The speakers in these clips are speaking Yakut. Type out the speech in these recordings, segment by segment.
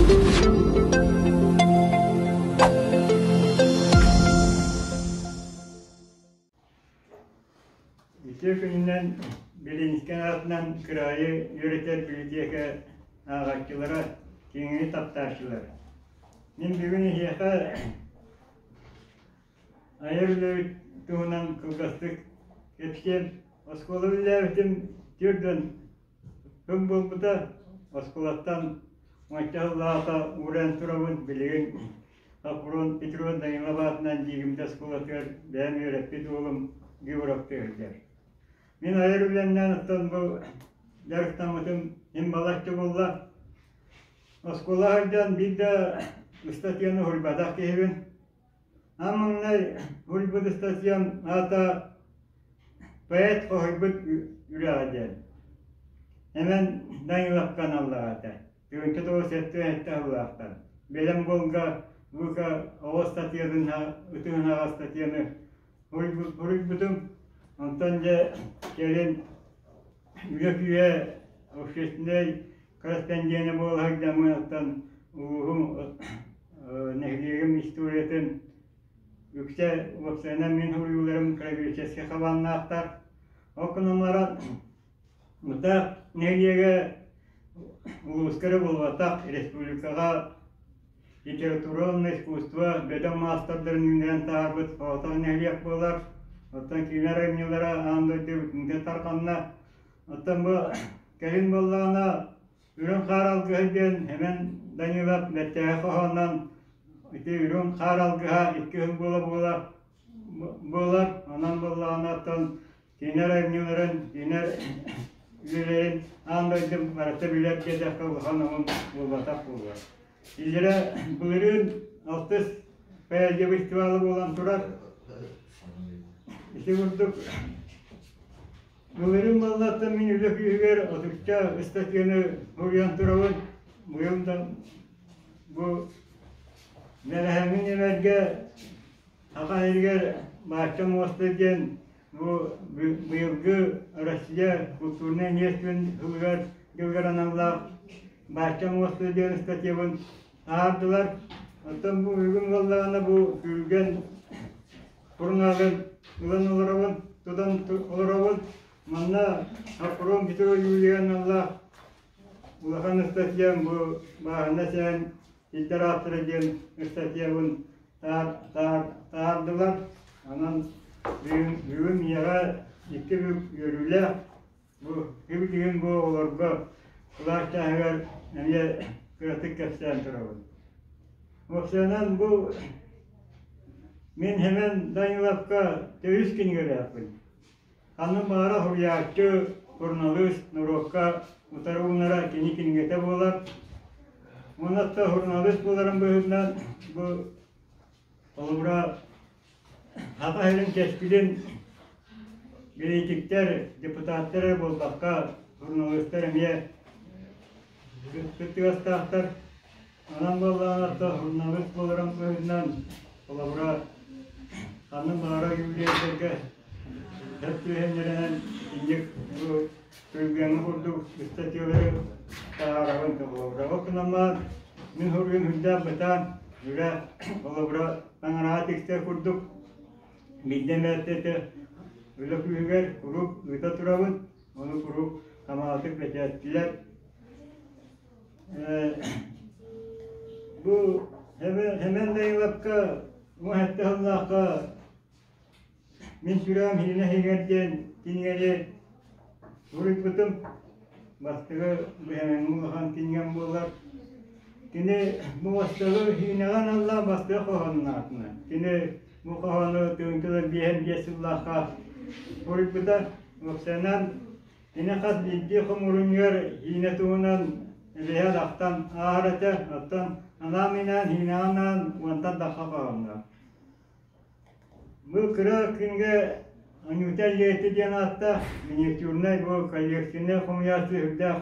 Үтүө күнүнэн Белинскэй аатынан кыраайы үөрэтэр билитиэкэ ааҕааччылара, киэҥи таптааччылар. Мин бүгүн эһиэхэ айар үлэбит туһунан кылгастык кэпсиэм. Оскуола үлэлээбитим 40 сыл буолбута. Оскуолаттан уонча сыллааҕыта уурайан турабын. Билигин Софрон Петров Данилов аатынан Дьиигимдэ оскуолатыгар бэйэм үөрэппит уолум Георгтыы сылдьар. Мин айар үлэмнээн оттон бу дьарыктаммытым мин балачча буолла. Оскуола сылдьан биир да ыстатыйаны уһуйбатах киһибин. Аан маҥнай уһуйбут ыстатыйам аата «Поэт хоһуйбут үрэҕэ» диэн. Эмэн Даниловка аналлаах этэ. 1997 сыллаахтан Бэлэм буолга Лука оҕо ыстатыйатын ытыһын аҕа ыстатыйаны суруйбутум. Онтон дьэ кэлин үлэ күүһэ общественнай корреспондент буола сылдьаммын оттон улууһум нэһилиэгим историятын үксэ уопсайынан мин суруйууларым краеведческай хабааннаахтар. Ол гынан баран Мытаах нэһилиэгэ улууска эрэ буолбатах, республикаҕа литература уонна искусство бөдөҥ маастардарын үүннэрэн таһаарбыт соҕотох нэһилиэк буолар. Оттон кинилэр айымньылара аан дойду бүтүнүгэр тарҕанна. Оттон бу кэлин буоллаҕына Үрүҥ хаар алгыһа диэн Эмэн Данилов бэртээхэй хоһоонунан ити үрүҥ хаар алгыһа икки сыл буола-буола буолар. Онон буоллаҕына оттон Кинилэр айымньыларын, кинилэр үлэлэрин аан дойду барыта билэр диэтэххэ улахан омун буолбатах буолуо. Иллэрэ былырыын алтыс поэзия фестивала буолан турар. Ити курдук былырыын буоллаттан мин үлэ күүһүгэр отучча ыстатыйаны суруйан турабын. Быйыл да бу бэҕэһээҥҥи нүөмэргэ Саха сиригэр Баачча муоста диэн бу быйылгы Россия культурнай миэстэтин сылыгар дьылыгар аналлаах Баачча муоста диэн ыстатыйабын таһаардылар. Оттон бу бүгүн буоллаҕына бу Күргэн сурунаалын ылан олоробун, тутан олоробун. Манна Апром Петрович Юлия аналлаах улахан ыстатыйам бу Бааһына сээн литератора диэн ыстатыйабын таһаардылар. Онон бүгүн, бүгүн миэхэ икки бүк үөрүүлээх. Бу билигин бу оҕолорго кылаас чааһыгар эмиэ кыратык кэпсээн турабын. Уопсайынан бу мин Хэмэн Даниловка төрүс кинигэлээхпин. Ханнык баҕарар суруйааччы, суруналыыс норуокка утары уунара кини кинигэтэ буолар. Уонна да суруналыыс буоларын быһыытынан бу холобура Саха сирин кэскилин бэлиитиктэр, депутаттар эрэ буолбакка, суруналыыстар эмиэ кыттыгастаахтар. Онон буоллаҕына суруналыыс буоларын быһыытынан холобура ханнык баҕарар юбилейдарга сөп түһэннэринэн инник бу күргүөҥҥэ курдук ыстатыйалары таһаарабын холобура. Ол гынан баран мин суруйум сүрдээх бытаан, үлэ холобура таҥараҕа тиксэр курдук биирдэ эмэ үлэ күүһүгэр куруук ыыта турабын, ону куруук хамаҕатык бэчээттилэр. Бу Сэмэн Дайылапка 17 сыллаахха Мин сүрэҕим иһинэ иһигэр диэн кинигэни суруйбутум. Бастакы быһаҥҥа улахан кинигэм буолар. Кини бу бастакы иһинэҕэ аналлаах бастакы хоһоонун Кини бу хоһоону тыһыынчалар биэһэн биэс сыллаахха суруйбута. Уопсайынан Кини хас биирдии хомуурунньугар иинэ туһунан эбиһэ ахтан ааһар этэ, оттон анаан-минээн иинэҕэ анаан уонтан тахса хоһоонноох. Бу кыра кинигэ Анюта Лети диэн ааттаах миниатюрнай бу коллекционнай хомуйааччы үрдээх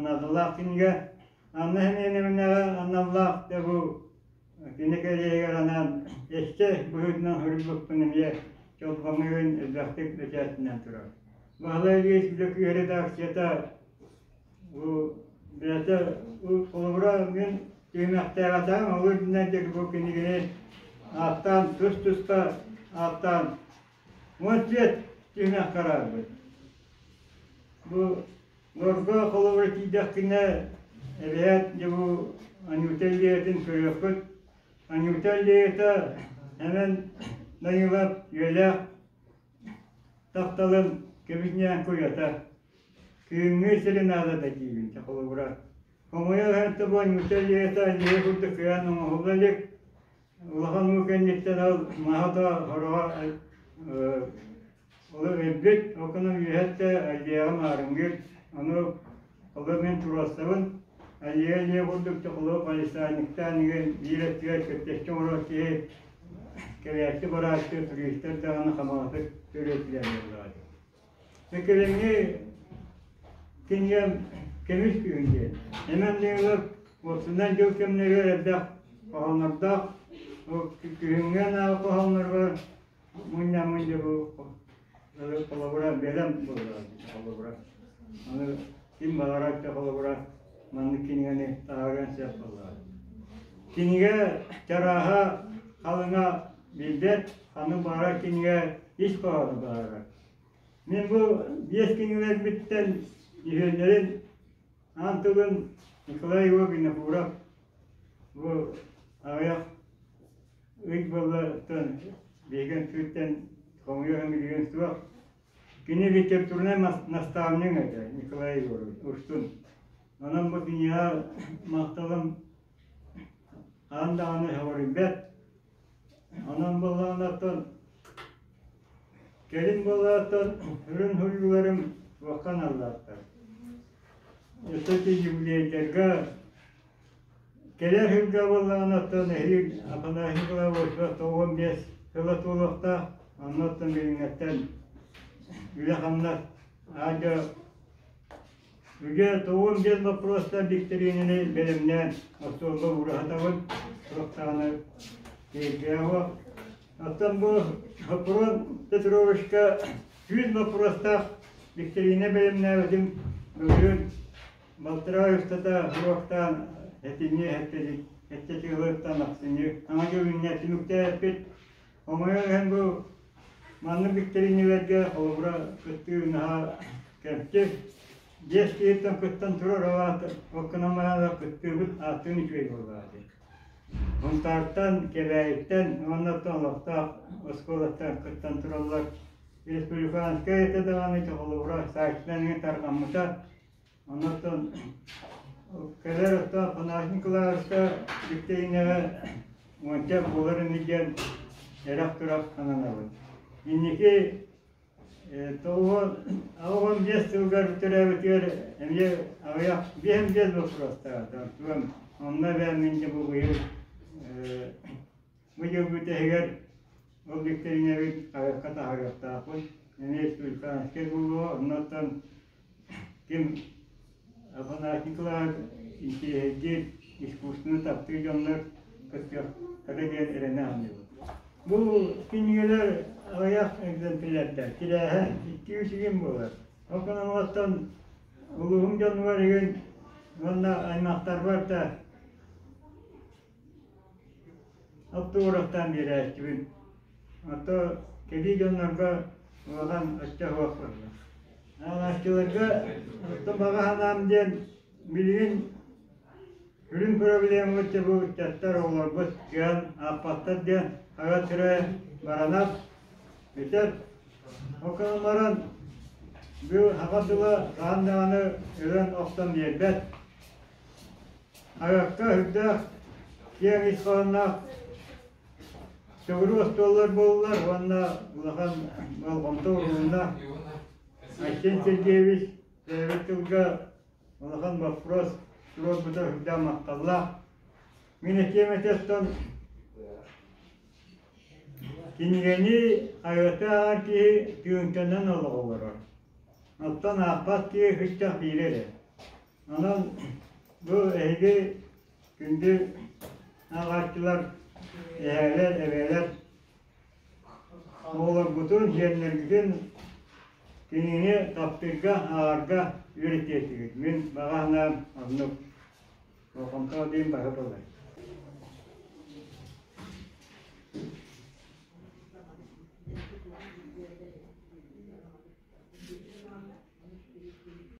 наадалаах кинигэ. Анна Семеновнаҕа аналлаах да бу Кини кэлиэгэр анаан эссе быһыытынан суруйбуппун эмиэ чолбоҥҥун элбэхтик бэчээттэнэн турар. Баһылай Ильич Үлэ күүһэ редакцията бу бэйэтэ холобура мин Түһүмэхтээҕэтээҕим ол үрдүнэн диэки бу кинигэни ааттаан тус-туспа ааттаан 14 түһүмэххэ араарбыт. Бу Лорга холобура тиийдэххинэ эбээт дьэ бу Анюта Ильятын көрүөххүт. Анюта Ильята Эмэн Данилов үйэлээх тапталын кэбиһинээн куйата. Күһүҥҥү сирин аадата диибин холобура. Хомойор иһэн бу Анюта Ильята Илья курдук кыайан оҥоһулла илик. Улахан уу кэнниттэн ол маһа да хороҕо Ол өлбүт, ол гынан үөһэттэ Аллеяҕа маарыҥҥыр, ону холобур мин туруорсабын, Аллея аллея курдук холобур палисадниктаан игин биир өттүгэр кэптэччи оҥорор киһи кэлээччи барааччы туристар даҕаны хамаҕатык төрүөтүлэр буоллаҕа дии. Кэлиҥҥи кинигэм көмүс күһүн диэн. Эмэн Данилов уопсунан дьыл кэмнэригэр элбэх хоһооннордоох. Күһүҥҥү анаабыт хоһоонноругар Мунньаммын дьэ бу холобура бэлэм буолла холобура. Аны ким баҕарар да холобура маннык кинигэни таһаарыан сөп буоллаҕа. Кинигэ чарааһа халыҥа билбэт, ханнык баҕарар кинигэ ис хоһооно баҕарар. Мин бу биэс кинигэлэрбиттэн үһүөннэрин аан тылын Николай Егоров Винокуров бу аҕыйах Ый буоллартан биһиги үҥкүүттэн хомуйар билигин суох. Кини литературнай наставник этэ Николай Егорович Устун. Онон бу киниэхэ махталым хаһан даҕаны сөҕүрүйбэт. Онон буоллаҕына кэлин буоллаҕыттан сүрүн суруйууларым туохха аналлаахтар. Өссө ити юбилейдарга Кэлэр сылга буоллаҕына оттон эһиил Афанасий Николаевич 95 сыла туолуохтаах, онно оттон билиҥҥэттэн үлэ-хамнас аадьа үгэ 95 боппуруостар викторинаны бэлэмнээн остуолга уураһатабын, туох даҕаны киһиргээх Оттон бу Хоппуруон Петровичка 100 боппуруостаах викторина бэлэмнээбитим бүгүн Балтараа устата уруоктаан этинньи эттэтиылыттан ахсынньы саҥа дьыл түмүктээппит. Хомойон иһэн бу маннык викториналарга холобура кыттыы наһаа кэмчи. Биэс киһиттэн кыттан турар аат оккономаалар кыттыыбыт ааттыын үчүгэй буоллаҕа Мунтаартан, Кэбээйиттэн уонна олохтоох оскуолаттан кыттан тураллар. Республиканскай этэ даҕаны холобура сайтынан тарҕаммыта. Онон кэлэр оттон Афанасий Николаевичка Викторинаҕа уонча буолар ини диэн эрэх-турах сананабын. Инники 95 сылгар төрөөбүтүгэр эмиэ аҕыйах биэс боппуруостаах онно эбээн мин дьэ бу быйыл Бу дьыл бүтэһигэр ол викторинабыт хаһыакка таһаарыахтаахпын. Эмиэ республиканскай буолуо, оннуттан ким Афанасий Николаевич интириэһиргиир искусствоны таптыыр дьоннор кыттыахтара диэн эрэнэ саныыбын. Бу кинигэлэр аҕыйах экземплярдар, тирээһэ 2-3 игин буолар. Ол гынан улууһум дьонугар игин уонна аймахтарбар да Оптуорахтаан биэрээччибин. Ото кэлии дьоннорго улахан өттө суох буолла. Ааҕааччыларга оттон баҕа санаам диэн билигин сүрүн проблемабыт бу ыччаттар оҕолорбут кыайан аахпаттар диэн хара сирэ баранар бүтэр. Ол гынан баран бу саха тыла хаһан даҕаны өлөн охтон биэрбэт. Айахха үрдээх, киэҥ ис хоһоонноох төгүрүк остуоллар буоллулар уонна улахан болҕомто уурулунна. Айсен Сергеевич төрөөбүт тылга улахан боппуруос туруорбута сүрдээх махталлаах. Мин этиэм этэ оттон кинигэни хаһыаты ааҕар киһи тыынтанан олох олорор. Оттон аахпат киһи сыччах биирэ эрэ. Онон бу эһиги күндү ааҕааччылар, эһээлэр, эбээлэр оҕолоргутун, сиэннэргитин кинини таптыырга, ааҕарга үөрэтиэтигит. Мин баҕа санаам оннук. Болҕомтоҕо диэн баһы буолар.